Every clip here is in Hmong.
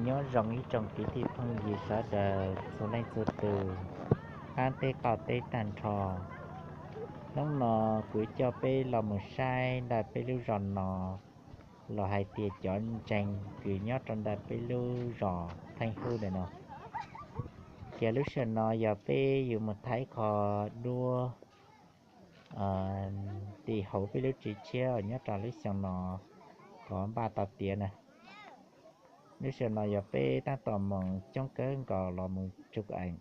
Nyob zoo ib tsoom kwv tij phooj ywg sawv daws txhua leej txhua tus, hab teb qaum teb tag nrho. Hnub no kuv coj peb los mus saib ntawm peb lub zos no, los hais tias cov ntseeg kws nyob rau ntawm peb lub zos Pheej Hwj ntawm no. Ces lub sij hawm no yog peb yuav mus thaij ib qho duab tim hauv peb lub tsev tshiab nyob rau lub xyoo no kom npaj tau tiav na. Lub sij hawm no yog peb tab tom moog coob kawg nkaus los mus tsuj ees.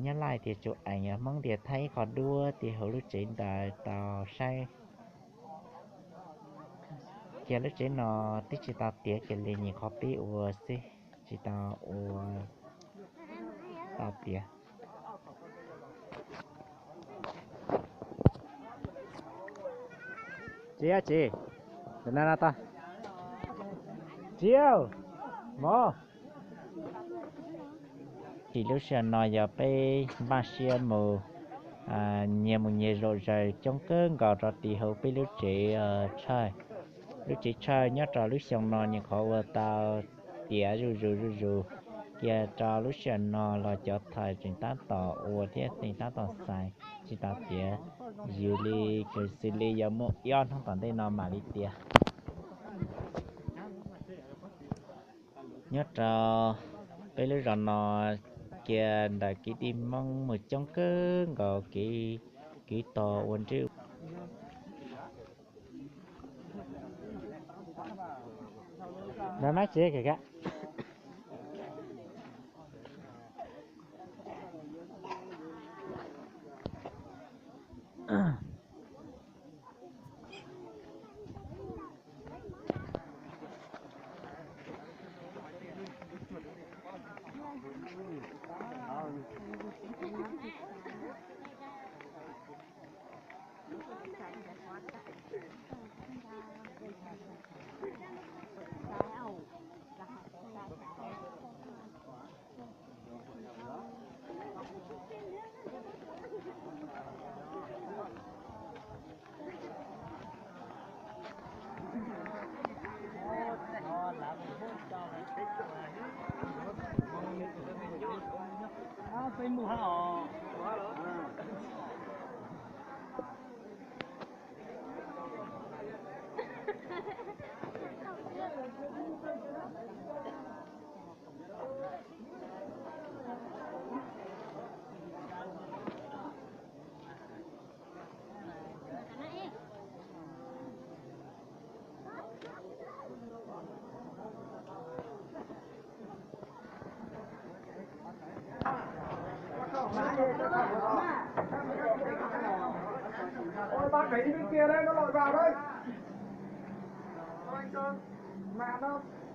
Nyab Laj tias tsuj ees, Hmoob tias thaij ib qho duab tim hauv lub tsev ntawd tau saib. Ces lub tsev no twb tsis tau tiav kiag li, nyuam qhuav pib ua xwb, tsis tau ua tau tiav. Tsis, tsis, tsis, mov. Ces lub sij hawm no yog peb npaj siab mus nyias mus nyias zom zaws coob kawg nkaus rau tim hauv peb lub tsev tshawj. Lub tsev tshawj nyob rau lub xyoo no nyuam qhuav ua tau tiav zuj zus zuj zus kiag rau lub sij hawm no los cov thais tseem tab tom ua thiab tseem tab tom xais tsis tau tiav. Yus li, xws li yog muaj ib ob hnub tom ntej no mam li tiav. Nyob rau peb lub zos no cia ntawm kwv tij Hmoob mus coob kawg nkaus kev kwv tog ua nrib.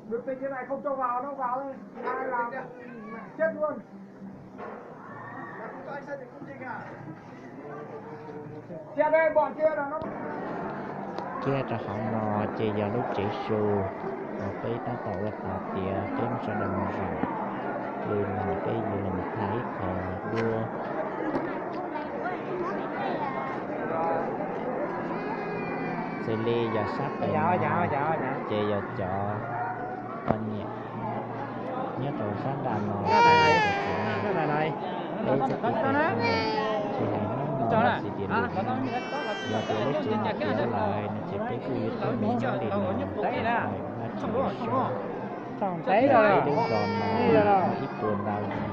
Được tình thế này không cho vào, nó vào đây, mai làm chết luôn. Kiag rau hauv no ces yog lub tsev su uas peb tab tom ua tau tiav, peb mus sawv daws mus zaum. Lwm no peb yuav los thaij ib qho duab. Xws li yog sab pem no ces yog cov poj niam nyob rau sab nram no, peb txoj kev pem no, tsis hais hnub no los sis tias lwm hnub, yog tias lub tsev no tiav lawm no ces peb kuj yuav tuaj mus nyob li no, Vajtswv yuav soj. Peb lub zos no muaj ib puas ntau yim,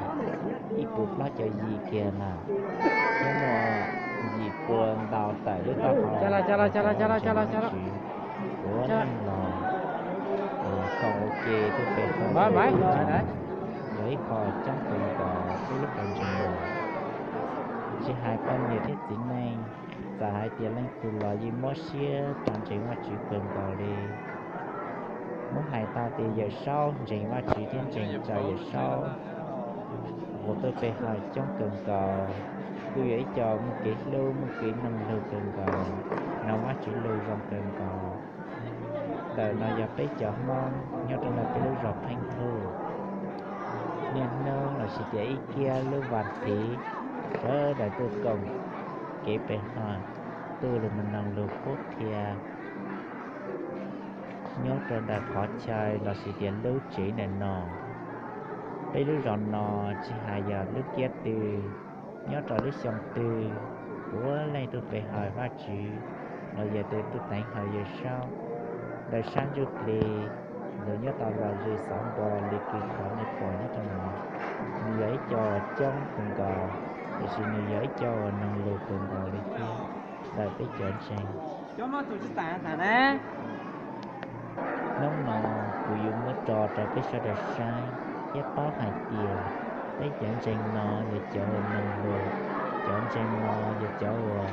ib puas plaub caug yim kiag na, thiab muaj yim puas ntau tawm lub taub hau ntseeg Vajtswv, puav leej los koom ua ke tuaj pe hawm. Yog ib qho coob kawg nkaus peb lub qhov ntseeg no. Tsis hais poj niam thiab txiv neej, txawm hais tias leej twg los yeej mob siab rau ntseeg Vajtswv kawg nkaus li. Muab hais tau tias Yawm Saub ntseeg Vajtswv thiab ntseeg txog Yawm Saub uas tuaj pe hawm coob kawg nkaus, kuj yog ib co muaj kev hlub muaj kev mloog lug kawg nkaus, mloog Vajtswv lug zoo kawg nkaus. Ntawm no yog peb cov Hmoob nyob rau ntawm peb lub zos Pheej Hwj. Niaj hnub los sis tias ib kiag lub vas thiv, sawv daws tuaj koom kev pe hawm, tuaj lug mloog lug qhuab qhia. nyob rau ntawm qhov chaw lossis tias lub tsev ntawm no. Peb lub zos no tsis hais yog lub kiab twg, nyob rau lub xyoo twg, puav leej tuaj pe hawm Vajtswv los yog tus tuaj teev hawm Yawm Saub ntawm sab ntsuj plig, los nyob tau los ze xov npo li kws qhov nej pom nyob rau no. Nws yog ib co coob kawg nkaus, tiam sis nws yog ib co uas noog lug kawg nkaus li thiab ntawm peb cov ntseeg. Hnub no kuv yuav muab tso rau peb sawv daws saib thiab paub hais tias peb cov ntseeg no yog cov uas noog lug, cov ntseeg no yog cov uas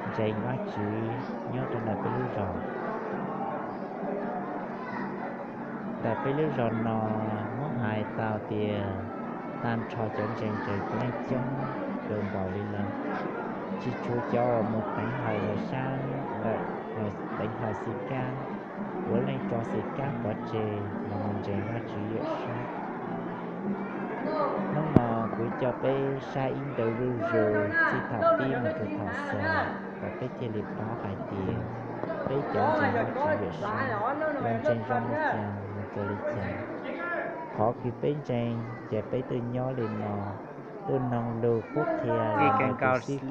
ntseeg Vajtswv nyob rau ntawm peb lub zos. Ntawm peb lub zos no muab hais tau tias tag nrho cov ntseeg tseem ceeb coob kawg nkaus li lawm, tsis tshuav cov uas mus teev hawm lawm sab, teev hawm xim kaab, puav leej tso xim kaab pov tseg los mus ntseeg Vajtswv Yawm Saub. Hnub no kuv coj peb saib ib ntu zuj zus txij thaum pib mus rau thaum xaus kom peb thiaj li paub hais tias peb cov ntseeg Vajtswv Yawm Saub yog ntseeg zoo li cas mus rau li cas. Qhov kws peb ntseeg ces peb tuaj nyob li no, tuaj noog lug qhuab qhia li no,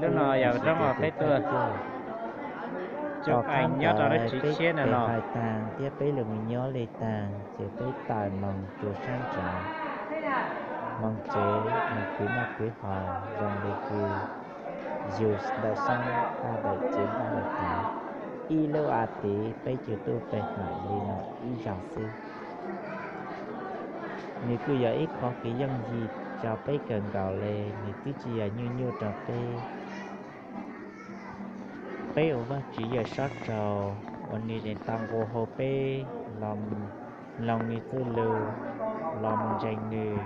lub no yog roob peb tuaj. Tom qab ntawd peb tes hais taag thiab peb los mus nyob li taag ces peb tawm moog rua sab nrad, moog tsev moog khwv noj khwv haus zoo li kws yug ntawm sab nqaj ntawm tsev nqaj ntawm tav. Ib lub a tiv peb tsuas tuaj pe hawm li no ib zaug xwb. Nws kuj yog ib qho kev yooj yim rau peb kawg nkaus li, nws twb tsis yog nyuaj nyuaj rau peb. Peb ua Vajtswv Yawm Saub tsaug uas nws tau nqua hu peb los mloog nws txuj lug, los mus ntseeg nws,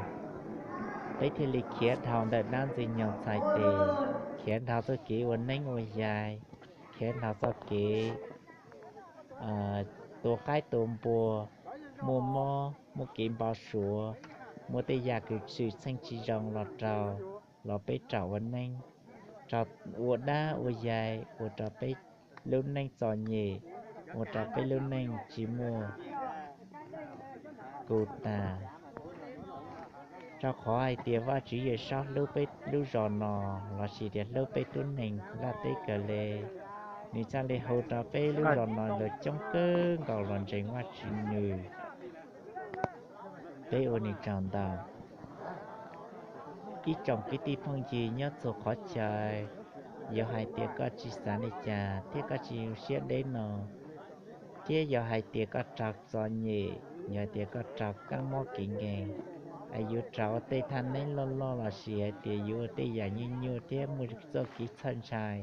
peb thiaj li khiav dhau ntawm dab ntxwg nyoog txhais tes, khiav dhau txoj kev ua neeb ua yaig, khiav dhau txoj kev tua qaib tua npua, muaj mob muaj kev npau suav, muaj tej yam kws tshwm txheej tsis zoo los rau, los peb raug ua neeb, raug ua dab ua yaig, ua rau peb lub neej txom nyem, ua rau peb lub neej tsis muaj kuv tas. Rau qhov hais tias Vajtswv Yawm Saub hlub peb lub zos no, lossis tias hlub peb tub neeg nplaj teb kawg le, nws thiaj li hu rau peb lub zos no los coob kawg nkaus los ntseeg Vajtswv nws. Peb ua nws tsaug ntau. Ib tsoom kwv tij phooj ywg nyob txhua qhov chaw, yog hais tias koj tsis xav li cas thiab koj tsis zoo siab deb no, thiab yog hais tias koj raug txom nyem, yog hais tias koj raug kab mob kev nkeeg, es yuav raug ua tej thaj neeb loj loj lossis hais tias yuav ua tej yam nyuaj nyuaj thiab muaj txoj kev txhawj ntshai,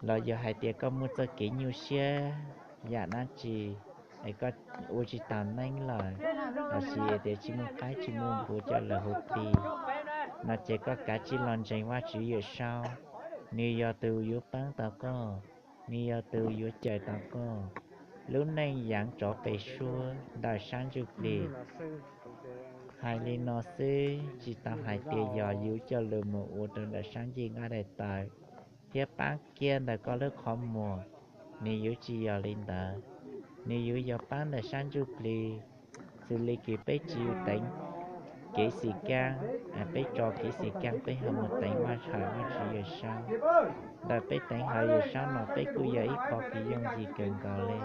los yog hais tias koj muaj txoj kev nyuaj siab yam dab tsi, es koj ua tsis tau neeb lawm, lossis tias tsis muaj qaib tsis muaj npua coj los hu plig, no ces koj kav tsij los ntseeg Vajtswv Yawm Saub. Nws yog tus yuav paab tau koj, nws yog tus yuav cawm tau koj. Lub neej yaav tsov pes suab ntawm sab ntsuj plig. Hais li no xwb tsis tau hais tias yog yus coj lug mus ua rau ntawm sab ncej nqaj daim tawv thiab paab kiag ntawm koj lub qhov muag, nws yuav tsis yog li ntawd. Nws yuav yog paab ntawm sab ntsuj plig, xws li kws peb tsis teev kev xim kaab, peb tso kev xim kaab peb ho mus teev Vajtswv Yawm Saub. Ntawm peb teev hawm Yawm Saub no peb kuj yog ib qho kev yooj yim kawg nkaus li,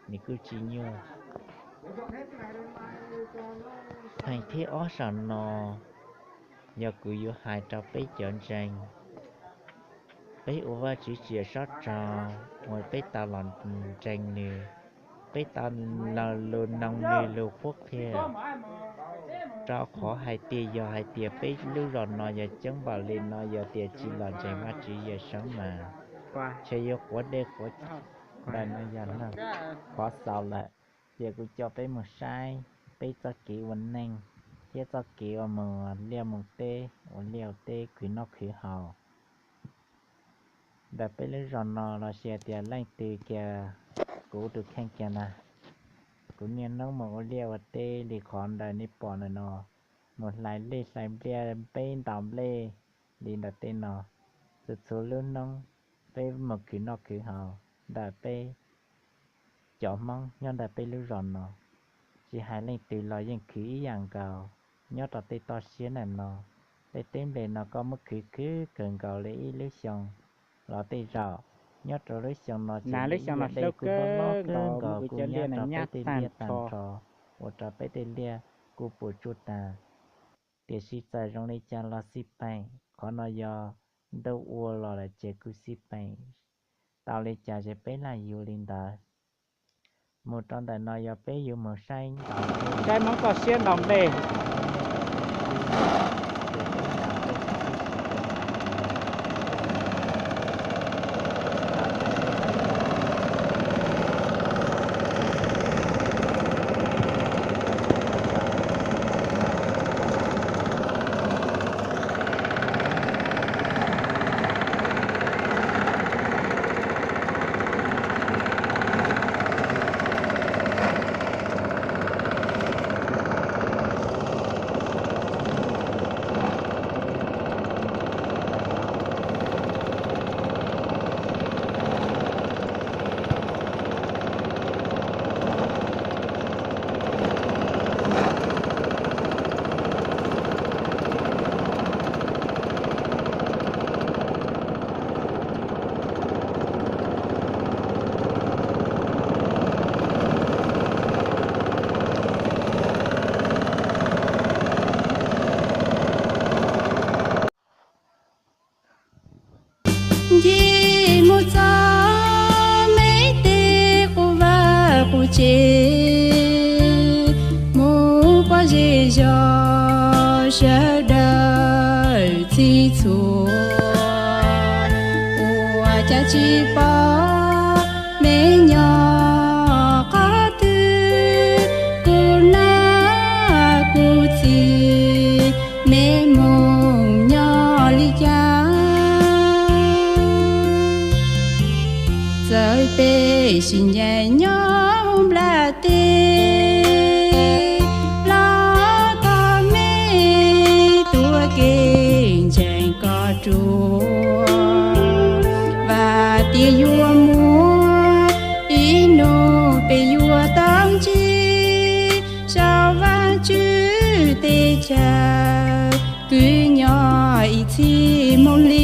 nws kuj tsis nyuaj. Theem thib ob saum no yog kuv yuav hais rau peb cov ntseeg. Peb ua Vajtswv Yawm Saub tsaug uas peb tau los ntseeg nws, peb tau los lug noog nws lug qhuab qhia. Rau qhov hais tias yog hais tias peb lub zos no yog coob npaum li no yog tias tsis los ntseeg Vajtswv Yawm Saub mas ntshe yuav quav dej quav ntawm no yog qhov xaus lawm. Ces kuv coj peb mus saib peb txoj kev ua neej thiab txoj kev ua mus liaj mus teb, ua liaj ua teb khwv noj khwv haus. Ntawm peb lub zos no los sis tias leej twg kiag, kuv tus kheej kiag na, kuv niaj hnub mus ua liaj ua teb li qhov ntawm nej pom ntawm no, mus hlais liaj hlais npliaj peb ntaus nplej li ntawm tej no, txhua txhua lub hnub peb mus khwv noj khwv haus ntawm peb cov Hmoob nyob ntawm peb lub zos no. Tsis hais leej twg los yeej khwv ib yam nkaus. Nyob rau tej toj siab ntawm no, tej teb nplej no koj muab khwv khwv kawg nkaus li ib lub xyoo los tej zaum. Nyob rau lub xyoo no ces lub xyoo no dej kuj loj kawg nkaus, kuj nyab rau peb tej liaj tag nrho, ua rau peb tej liaj kuj puas tsuaj tag. Tiam sis txawm zoo li cas los xij peem, qhov no yog ntuj ua los lawm ces kuj xij peem. Tau li cas ces peb lam yug li ntawd. Mus rau ntawm no yog peb yuav mus saib ntaus, saib Hmoob toj siab ntaus nplej. Nce mus txog me tej qub vaj qub tsev, mus pom zej zog sawv daws txhij txhua, ua cas tsis pom me nyuam qhov twg, kuv nab kuv txiv me moog nyob li cas. Txawm peb sib ncaim nyob nplaj teb, los thov me tuav kev ntseeg koj ruam. Vam tias yuav muaj ib hnub peb yuav tau ntsib saum Vaajtswv teb chaws, kwv nyob ib txhis mus li.